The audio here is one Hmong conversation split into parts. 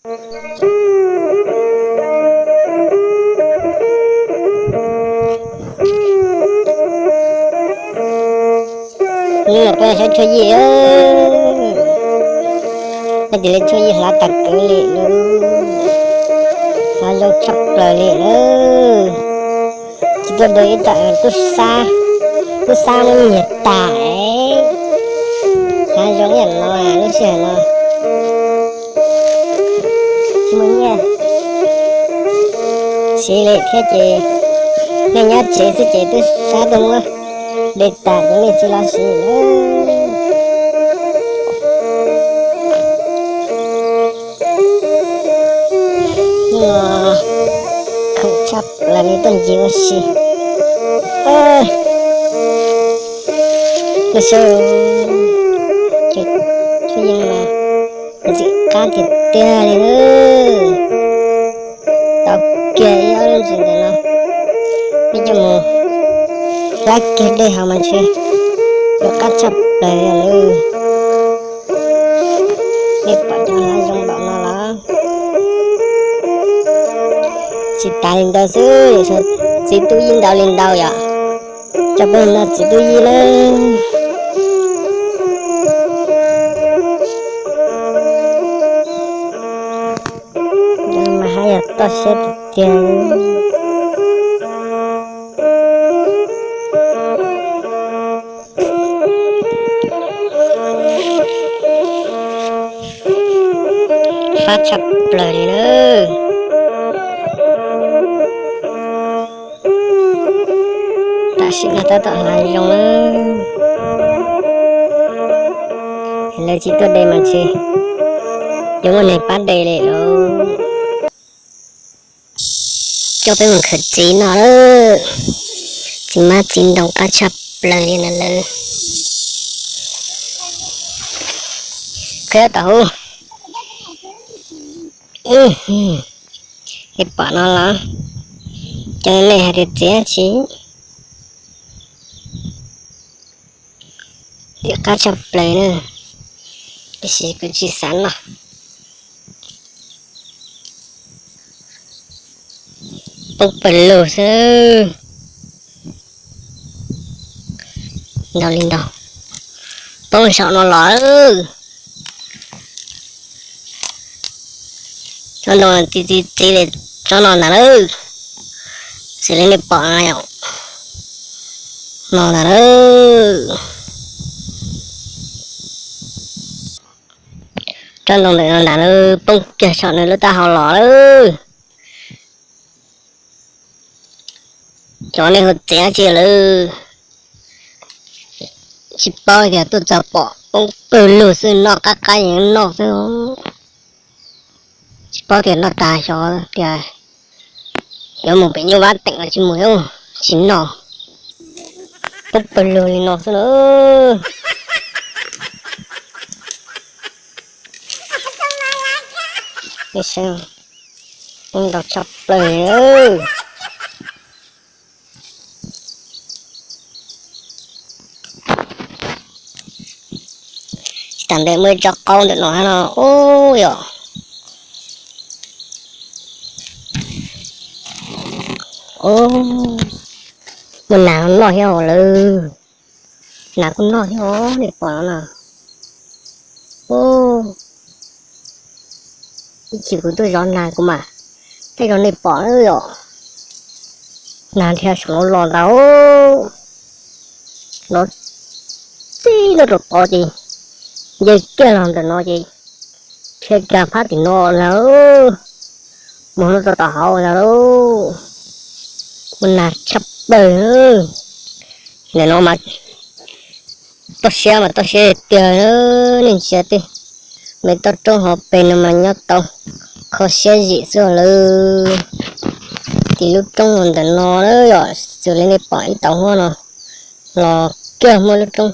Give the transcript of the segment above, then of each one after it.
Hnub no peb xyab tshuaj yij, nej tis li tshuaj yij hlav tag kev li lawm, hlav zoo tshaj plaws li lawm. Tsis tuaj de ib tam tub sab, tub sab muab nyiag tas, hlav zoo ib yam no lub sij hawm no. Tsis muaj nyiaj siv li thiab ces nej nyob tsev xwb ces tub sab tuaj muab de tas ces nej tsis los siv lawm. Hnub no khoom tshaj plaws li tuaj ncig ua si. Lub sij hawm, tshwj yeej mas ntxim qab tiag tiag li lawm. Tau kiag ib ob lub ntsis ntawm no, peb coj mus hlab kiag dej haus mas ntshe yuav qab tshaj plaws li lawm. Nej pom cov hlav zoo npaum no los? Tsis tas li ntawd xwb, txiv tub yij ntau li ntau yom. Coj peb noj txiv tub yij lawm. Mas haj yam toj siab tiag tiag. Fab tshaj plaws li na. Tam sim no tab tom hlav zoo lawm. Lawv tsis tuaj de mas ntshe yuav muaj neeg pab de li lauj. Coj peb mus khaws txiv noj lawm. Txiv mab txiv ntoo qab tshaj plaws li na lawm. Qhib tom hub. Nej pom no los? Cov nej hais tias txiv dab tsi? Qab tshaj plaws na, tiam sis kuv tsis xav noj. Poob pawg lug xwb. Ntau li ntau, poob saum no los. Tsob ntoo txiv txiv txiv li tsob no ntag lauj. Xws li nej pom no yom, no ntag lauj. Tsob ntoo ntawm no ntag lauj, poob kiag saum nws lub taub hau los lawm. Cov nej hu txiv dab tsi lawm? Tsis paub tias tuaj txog pom poob pawg lug xwb, noj qab qab yeej noj xwb. Tsis paub tias noj tas xyov tias yuav mus pem nyuj vab teem los tsis mus, tsis noj. Poob pawg lug li no xwb na. Poob ntau tshaj plaws. Tsis tas ntawd muaj ib tsob qaub ntawm no hab no ub yom. Muaj nas noj thiab os lawm. Nas kuj noj thiab os, nej pom no na. Ib chim kuv tuaj zov nas kuv mas, tej zaum nej pom yom. Nas dhia saum no los ntag. Los txij no rau tod ces nce kiag los ntawm no ces dhia kiag phab tim no ntag. Mus no rau tom hauv ntag lauj. Muaj nas tshaj plaws. Ntawm no mas toj siab mas toj siab tiag tiag, nej ntsia tej me toj roob hauv pes no mas nyob tau kho siab zim xwb lawm. Tim lub roob ntawm no yom, xws li nej pom ib tauv huab no los kiag muaj lub roob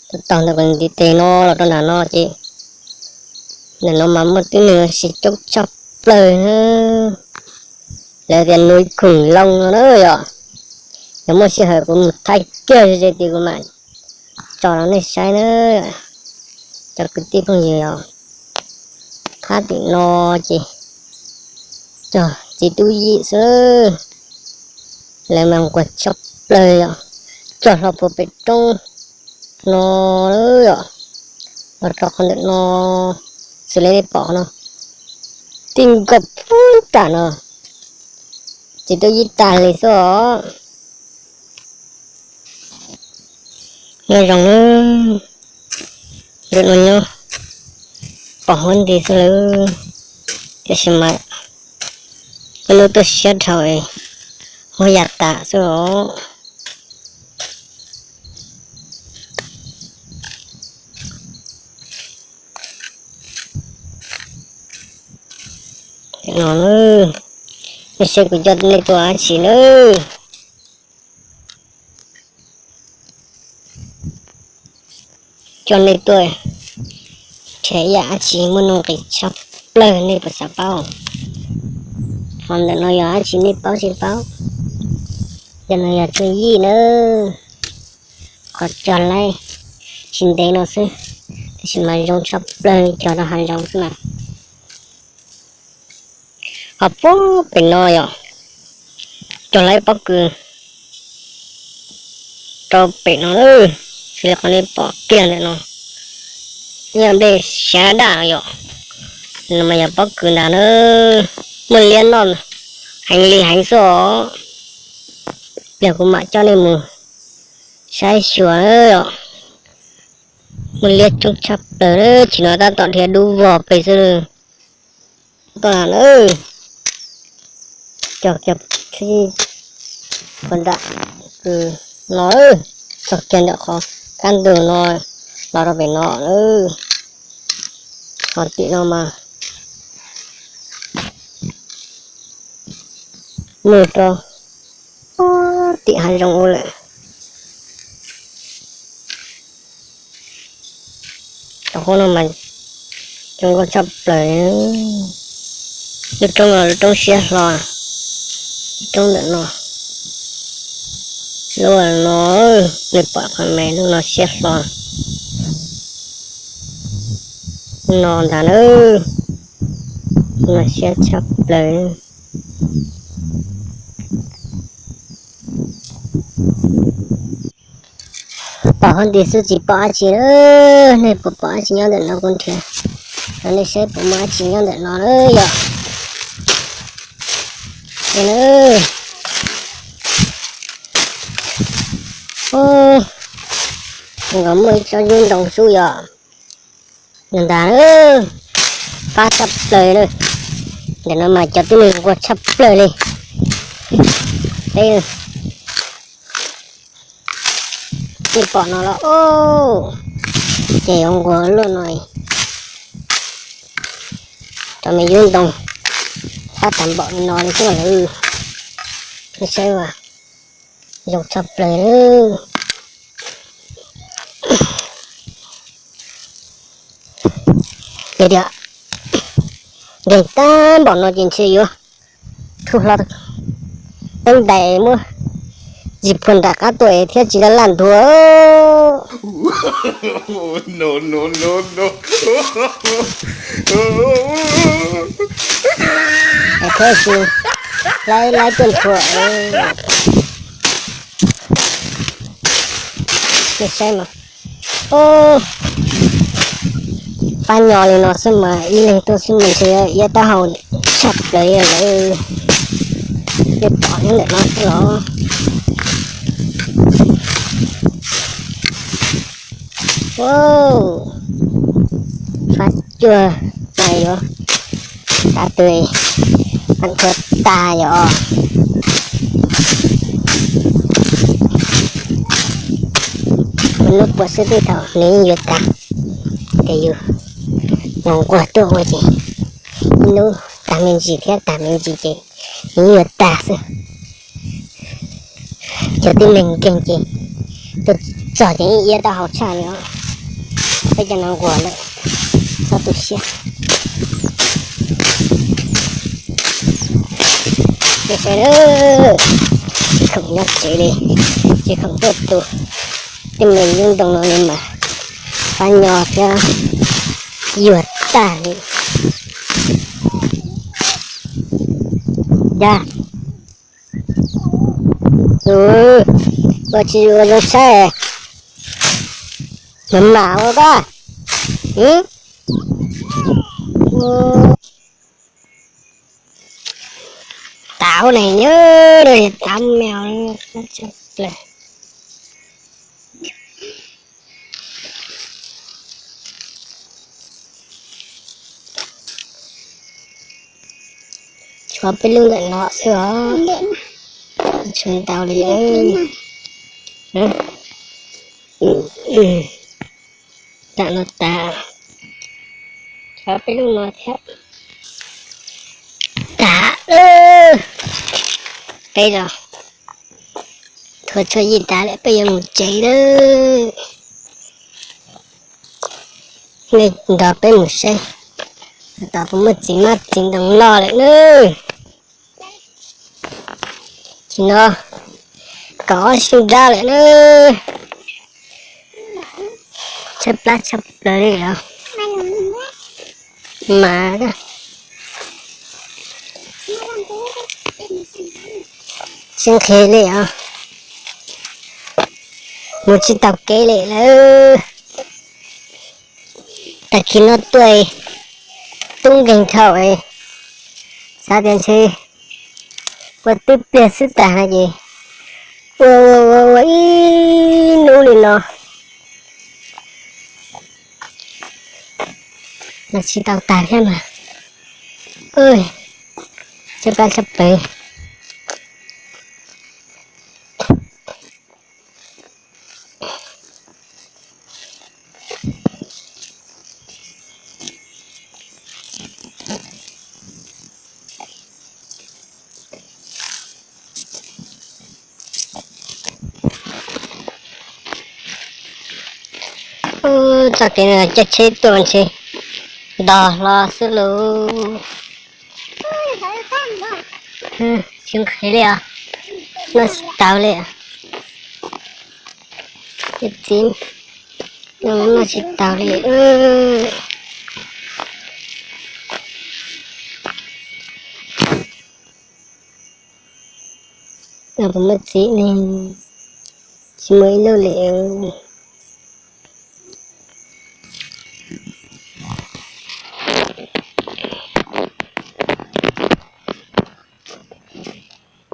tau tau ntawm ntiv tes no los rau nram no ces ntawm no mas muaj tib neeg ua si coob tshaj plaws na. Lawv tias nuv khoom loo no na yom. Yog muaj sij hawm kuv mus thaij kiag ze tias kuv mam tso rau nej saib na, cov kwv tij phooj ywg os. Hab tim no ces cog txiv tub yim xwb, lawv mas nquag tshaj plaws yom, cog hlo puag pem roob no yom, los rau qhov ntawm no, xws li nej pom no, tij nkaus puag nram no, txiv tub yim tag li xwb os. Nyob zoo nawb, ntawm no nyob pom huab nti xwb lawm, tiam sis mas ib lub tuaj siab dhau, muab ya tas xwb os. No, nej saib kuv coj nej tuaj dab tsi nawb. Coj nej tuaj nrhiav ib yam dab tsi muaj nuj nqis tshaj plaws nej puas xav paub? Qhov ntawm no yog dab tsi nej paub tsis paub? Cov no yog txuj yim nawb, qhov cog laib tsis ntev no xwb, tab sis mas zoo tshaj plaws li cog rau hav zoov xwb na. Ho puag pem no yom, cog laib pob kws rau pem no, xws li qhov nej pom kiag ntawm no, yog nplej xyav daj yom, no mas yog pob kws ntag na, muaj liab noj heev li heev xwb os. Pliag kuv mam coj nej mus saib xyuas yom, muaj liab coob tshaj plaws, tsis no tab tom dhia dub vog pem xwb. Toj na, cog kiag puag nram kws no, cog kiag ntawm qhov kab ntug no los rau pem no. Qhov tim no mas mus rau tim hav zoov ua lawm. Cov qub no mas zoo nkauj tshaj plaws. Lub roob no lub roob siab hlo, lub roob ntawm no, lub no, nej pom qhov me lub no siab hlo no ntag na, no siab tshaj plaws. Pom huab nti xwb tsis pom dab tsi, nej puas pom dab tsi nyob ntawm no kuv nrhiav rau nej saib puas muaj dab tsi nyob ntawm no na yom. Nkawd muaj ib tsob yub ntoo xub yom, ntag, fab tshaj plaws na. Ntawm no mas cov tib neeg nquag tshaj plaws li. Peb nej pom no los, ces yuav nquag luaj no. Cov me yub ntoo fab tag npaum li no li xwb lawm. Nej saib, zoo tshaj plaws. Ces tias nkeeg tag npaum no ces ntshe yuav thub hlo teeb ntais muab zis phua nram qab tuaj thiab tsis laj laj ntuag. Thiab tsis laib laib tuaj nrhuav. Nej saib mas, fab nyo li no xwb mas ib leeg tuaj xwb mas ntshe iab taub hau tshaj plaws li lawm. Nej pom nyob ntawm no xwb los. Fab cuag no yuav xav twg mam nrhuav tag yom. Ua hnub puas xwb twb thaum nws yeej yuav tag, ces yus mus nquag tuaj ua ces ib hnub tag me ntsis thiab tag me ntsis ces nws yeej yuav tag xwb. Cov tib neeg nkeeg ces tuaj txog ces yeej iab taub hau tshaj li os. Peb cov no nquag lawm, txhob tu siab. Ces sawv daws tsis khoom nyob tsev li, tsis khoom tuaj tu, tej me yub ntoo no li mas fab nyo thiab yuag tag li. Yog, ua tsis ua zoo saib, mas mam ua koj. Tau ne nyob, tau mèo. Tshuav peb lub ntawm no xwb os. Tshuav ntau li. Tam no tas, tshuav peb lub no thiab. Tas lawm. Peb los thuav tshuav yim tas lawm, peb yuav mus tsev lawm. Nej nrog peb mus saib, tos puas muaj txiv mab txiv ntoo noj lawm nawb. Tsis no, kaum ob xyoos nrab lawm nawb. Tshaib plab tshaj plaws li os. Mas tsis nqhis li os. Mus tsis taus kev li lawm. Tag kis no tuaj tub nkeeg dhau, xav tias ntshe ua twb pliag xwb tag no ces ua ua ua ua ib hnub li no los tsis tau tag thiab mas. Tshaib plab tshaj plaws. Txoj kev no caij tsheb tuaj ntshe ntog hlo xwb lauj. Tsis nqhis li os, noj tsis taus li. Txiv, noj tsis taus li. Puas muaj txiv ne, tsis muaj ib lub li.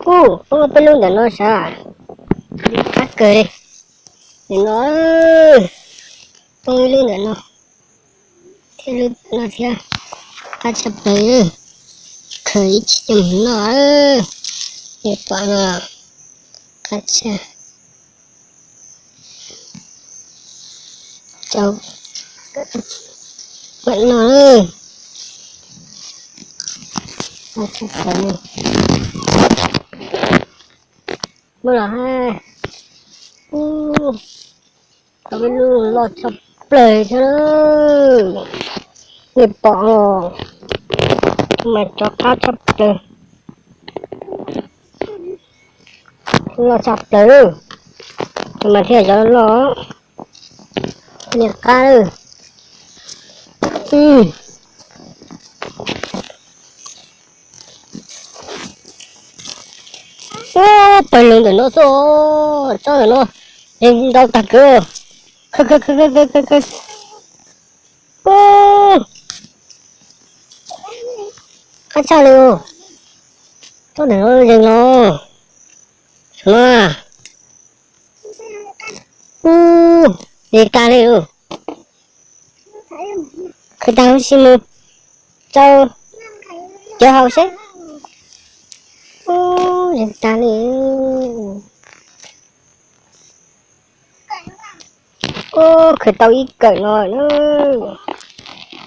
Kuj poob peb lub ntawm no sav, qab kawg li. Ntawm no, poob ib lub ntawm no thiab, lub ntawm no thiab. Qab tshaj plaws, khaws ib chim coj mus noj. Nej pom no, qab tshaj, mam noj. Muaj los, tau ib lub loj tshaj plaws thiab. Nej pom, mas cov qab tshaj plaws, loj tshaj plaws, mas thiaj cov loj, niag qab. Pawg lug ntawm no xwb, tsob ntawm no yeej ntau tag kawg. Qab tshaj li, tsob ntawm no yeej los, saum no, yeej tag li. Khaws tag huv si mus rau cov haus seb. Yeej tag li. Ub, khaws tau ib kawm no na.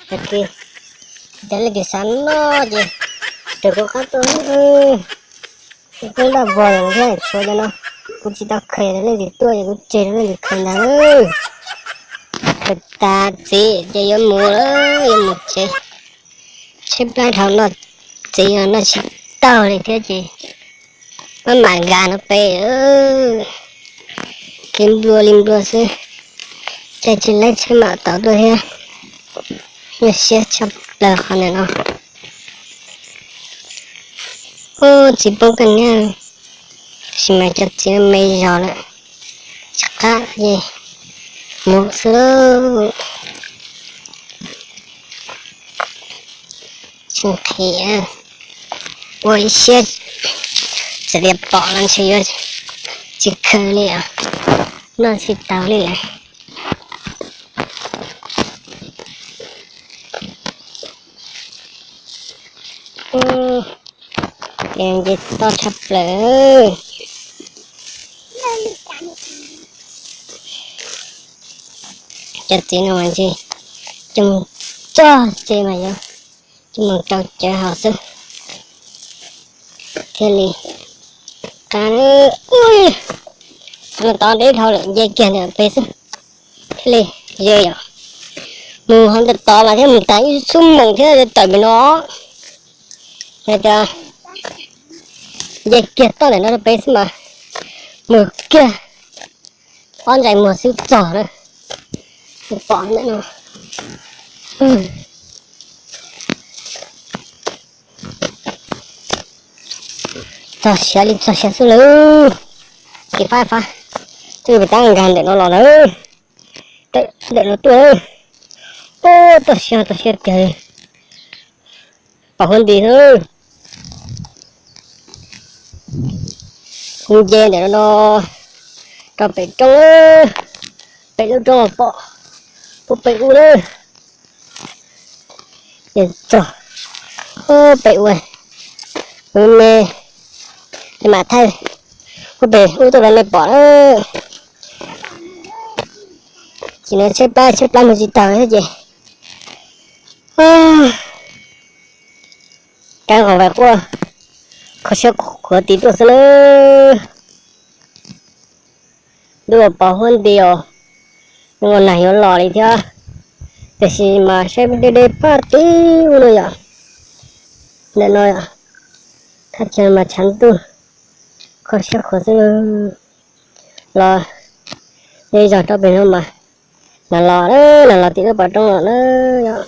Tag kis, cov leej twg xav noj ces raws kuv qab tuaj. Kuv daj vog thiab tshuav cov no, kuv tsis tau khaws, leej twg tuaj ces kuv tseg rau leej twg khaws ntag. Khaws tas txiv ces yuav mus lawm, yuav mus tsev. Tshaib plab dhau noj txiv los noj tsis tau li thiab ces maj mam nkag no pem. Kev nplua li nplua xwb, caij tsis laib tsheb mam tau tuaj thiab. Nyuaj siab tshaj plaws qhov ntawm no. Ub, txiv poob kawg niag, tab sis mas cov txiv me zog lawm, tsis qab ces mus xwb lauj. Tsis nqhis, ua ib siab txawm tias pom los ntshe yuav tsis khaws li os, noj tsis tau li. Ces nce toj tshaj plaws. Cov txiv no mas ntshe coj mus txog tsev mas yuav coj mus rau cawv haus xwb thiaj li qab. Ub, no tod deb dhau lawm, nce kiag ntawm pem xwb thiaj li ze yom. Mus hauv ntawm tod mas thiaj mus tas ib xuab moos thiab tawm pem no. Hais tias nce kiag toj ntawm no rau pem xwb mas mus kiag ob ntsais muag xwb txog na. Pom ntawm no. Txog siav li txog siav xwb lawm. Ces fab fab, twb pem tab nkag ntawm no los lawm. Ntawm no tuaj. Ub, txog siav txog siav tiag. Pom huab nti xwb. Kuv nce ntawm no rau pem roob, pem lub roob pom puag pem ub na. Ces txog pem ub, kuv me mam thaij puag pem ub tuaj rau nej pom na. Ces no tshaib plab tshaib plab mus tsis tau thiab ces kab qos vais quaj, kho siab khuav tid tuaj xwb na. Ntuj, pom huab nti os, ua nag yuav los li thiab. Tiam sis mas saib deb deb paj tib ub no yom. Ntawm no yom, thaj chaw mas tshav ntuj, kho siab khuav xwb. Los zej zog rau pem no mas, nag los, nag los tim lub pov roob los na yom.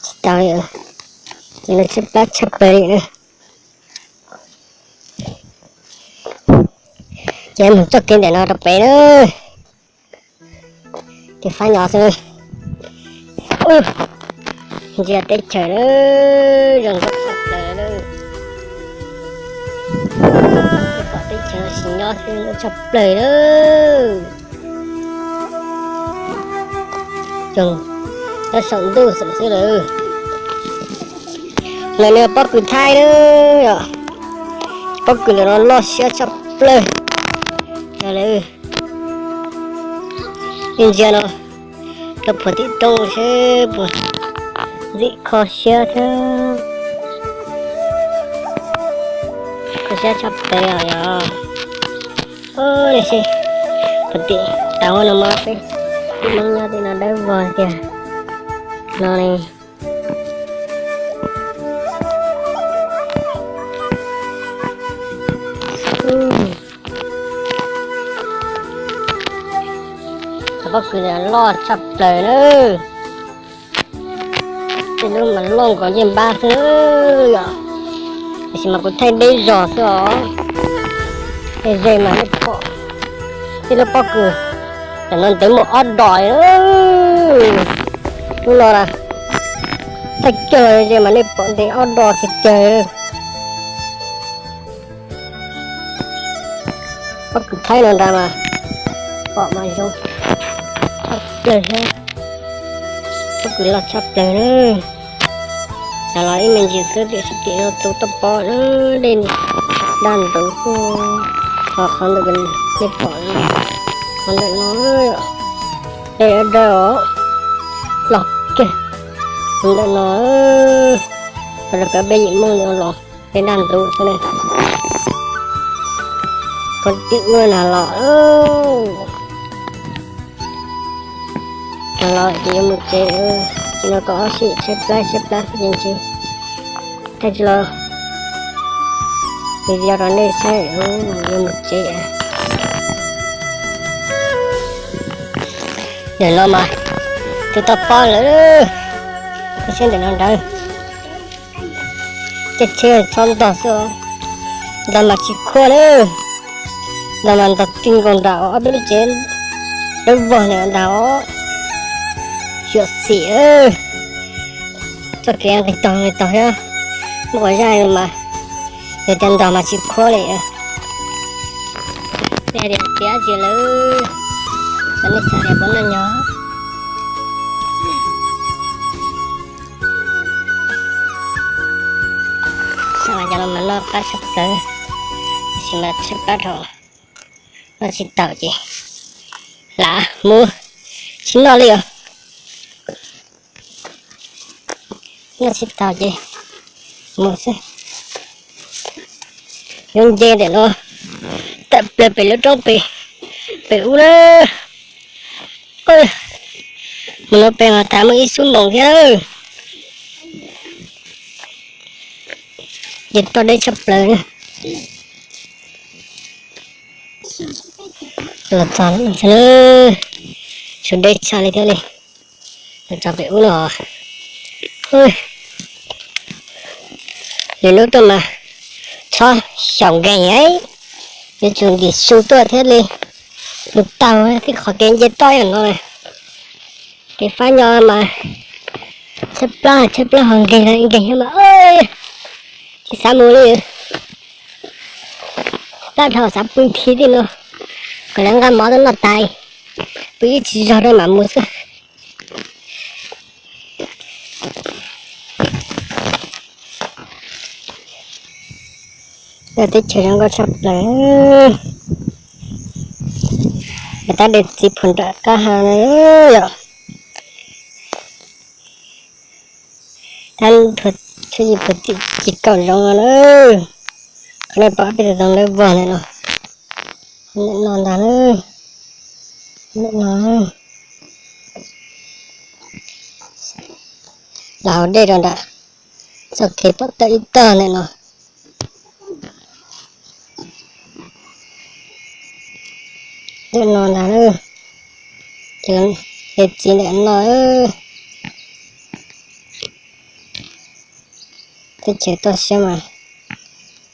Tsis tau li, ces no tshaib plab tshaj plaws li na. Ces mus txoj kev ntawm no rau pem na. Ces fab nyob xwb. Ntsia teb chaws na, zoo nkauj tshaj plaws na. Pom teb chaws no sim nyob xwb nkauj tshaj plaws na. Zoo, tab saum ntuj xwb lawm. Ntawm no pob kws thaib na, pob kws ntawm no loj siab tshaj plaws. Ntsia no, rau puag tim roob seb puas ntxim kho siab thiab. Kho siab tshaj plaws yom. Ub, nej saib, puag tim tav no mas peb tib Hmoob nyob tim no dawb vog tiag no ne. Cov pob kws loj tshaj plaws na. Tej lub mas loj nkaus ncej npab xwb yom. Tiam sis mas kuv thaij deb zog xwb os. Ze mas nej pom tej lub pob kws tam no ntev muaj ob dos. Lub no na, thaij kiag los ze mas nej pom ntev ob dos tiag tiag. Pob kws thaib no nrad mas pom mas zoo tshaj plaws thiab. Pob kws loj tshaj plaws na. Los ib me ntsis xwb tiam sis tim no tus toj pob na, dej daj ntuv xwb. Ho qhov ntawm nej pom, qhov ntawm no, dej dawb os, loj kiag. Ntawm no, rau peb yim Hmoob ntawm no los dej daj ntuv xwb ne. Puag tim ub nag los, nag los ces yuav mus tsev. Ces no kom ob sij tshaib plab tshaib plab xwb ces ntshe thaij tsis los, ces yog rau nej saib, yuav mus tsev. Ntawm no mas tus toj pob lawm, saib ntawm no nrawd. Caij tsheb txhob ntog xwb, ntog mas tsis khuab na. Ntog mas ntog ti nkaus nram ob peb lub tsev, lub vog ntawm ntag os. Xyuam xim, txoj kev nqis tog nqis tog thiab, muaj quas zaj mas yog tias ntog mas tsis khuab li. Nej tias tiav tsis lawm, nej xav tias puas noj nyob. Xav mas cov no mas noj qab tshaj plaws, tab sis mas tshaib plab dhau, noj tsis taus ces lam mus, tsis noj li os. Noj tsis taus ces mus xwb. Yuav nce ntawm no tawm plaws pem lub roob pem, pem ub na. Mus no pem mas tas muaj ib xuab moos thiab. Ces toj deb tshaj plaws. Los txog, tshuav deb tshaj li thiab li. Los txog pem ub no, lwm hnub tuaj mas txhob xyaum nkeeg, yuav tsum ntim su tuaj thiaj li mus taug tib qhov kev nce toj no. Kev fab nyo mas tshaib plab, tshaib plab ho nkeeg, nkeeg mas tsis xav mus li. Plab dhau xav pw nthi tej no, kom lawv nqa mov tuaj noj tas, pw ib tsig zog rau mam mus xwb. Teb chaws zoo nkauj tshaj plaws, tab dej txiv phu nram qab ha yom. Tab thuav tshuaj yim puag tim ci kaum zoov no na. Qhov nej pom peb tus zoov lawv vog ntawm no, ntawm no ntag na, ntawm no. Los hauv dej rau nram txoj kev pom tawm ib tog ntawm no. Ntawm no ntag, ces txiv ntawm no. Teb chaws toj siab mas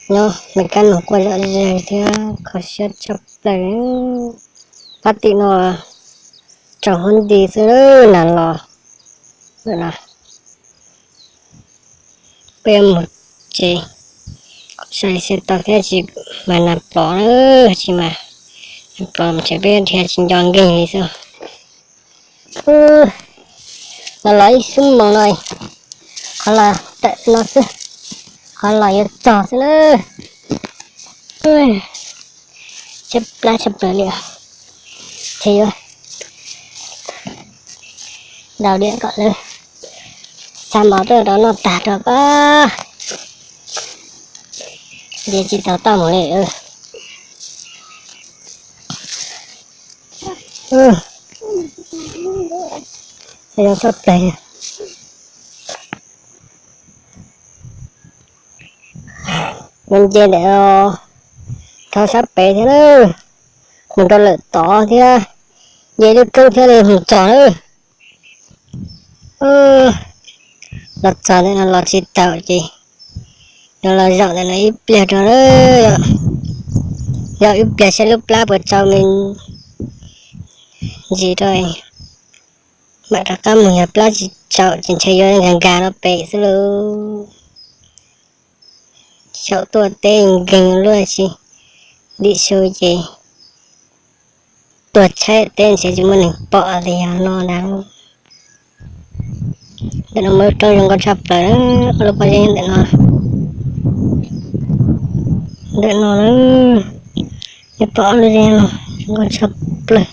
nyob Meskas mus quaj zom zaws thiab kho siab tshaj plaws. Pab tim no tsaus huab nti xwb na los. Peb yuav mus tsev, sai sai tau thiab tsis mas nas plov, tsis mas nas plov ces peb dhia tsis nco nkeeg li xwb. Los los ib xuab moos no, qhov los tawm no xwb, qhov los yuav txog xwb na. Tshaib plab tshaj plaws li, ces yuav daus diam kom lawv xa mov tuaj rau noj tag rau pab, ces tsis tau toj mus li. Zoo tshaj plaws. Mus nce ntawm thov sab pem thiab na, mus rau lawm tod thiab, nce lub roob thiab li mus txog na. Los txog ntawm no los tsis taus ces yuav los zaum ntawm no ib pliag rau na, zaum ib pliag saib lub plab puas tsaus me ntsis rau, mam rov qab mus. Yog plab tsis tsaus ces ntshe yuav nkag nkag rau pem xwb lauj. Xyaum tuaj teb nkeeg luaj, tsis dim su ces tuag tshaib teb ntshe tsis muaj neeg pom li yog no ntag. Ntawm no muaj lub roob zoo nkauj tshaj plaws, ob lub pob zeb ntawm no. Ntawm no na, nej pom ob lub zeb no zoo nkauj tshaj plaws.